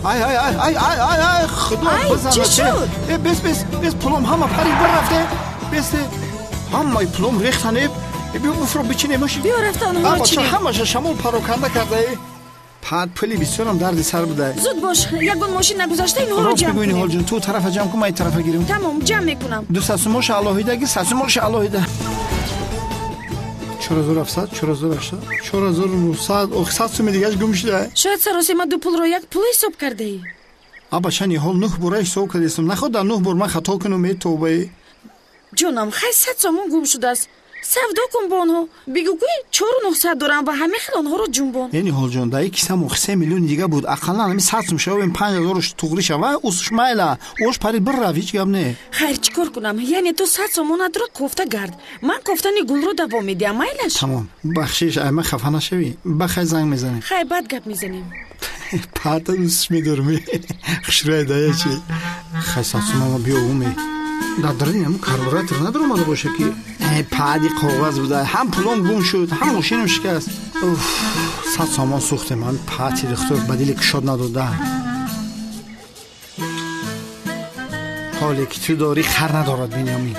Ай ай ай ай ай ай ай, худо бизана. Чӣ шуд? Э, бес бес бес, пулом ҳама парид бір рафте. Бесте, ҳамаи пулом рехтан. Э, биё буфро бичине мошин. Биё рафта онҳоро чинем. Ҳамаша шамол пароканда карда. Пад пули бисёрам дарди сар буда. Зуд бош, ягон мошин нагузашта инҳоро ҷамъ кунем. Рост бигӯ, ту тарафа ҷамъ кун, ман ин тарафа гирим. Тамом, ҷамъ мекунам. Ду сасумоша алоҳида гир, сасумоша алоҳида. 4700, 4800, 4900, ох, 100 суми дигаш гум шуда. Шояд саросема ду пулро як пул ҳисоб кардаӣ. Абача, ниҳол, нӯҳ бора ҳисоб кардастам. Наход дар нӯҳ бор ман хато кунум, э тобаи. Ҷонам, хай, 100 сомон гум шудааст. Савдо кун бо онҳо, бигӯ ки 4900 дорам ва ҳамин хел онҳоро ҷунбон. Э, Ниҳолҷон, дар ин кисам ох 3 миллиони дига буд. Ақаллан ҳамин 100 сум шавем, 5000 туғри шава, усш майла, ош парид бір рафт, ҳеҷ гап не. Хайр, чӣ кор кунам? Яъне ту 100 сомонатро кофта гард, ман кофтани гулро давом медиҳам, майлаш? Тамом, бахшиш, ай ман хафа нашавӣ. Бахай, занг мезанем. Хай, баъд гап мезанем. Пата дӯстш медорам, хушрӯй даячи. Хай, 100 сумама биё, уме дар дарини ҳамн карбюратор надаромада боша, ки пади коғаз буда. Ҳам пулом гум шуд, ҳам мошинам шикаст. 100 сомон сӯхтем. Ҳам пати духтур ба дили кушод надода. Ҳоле ки ту дорӣ, хар надорад, Бинёмин.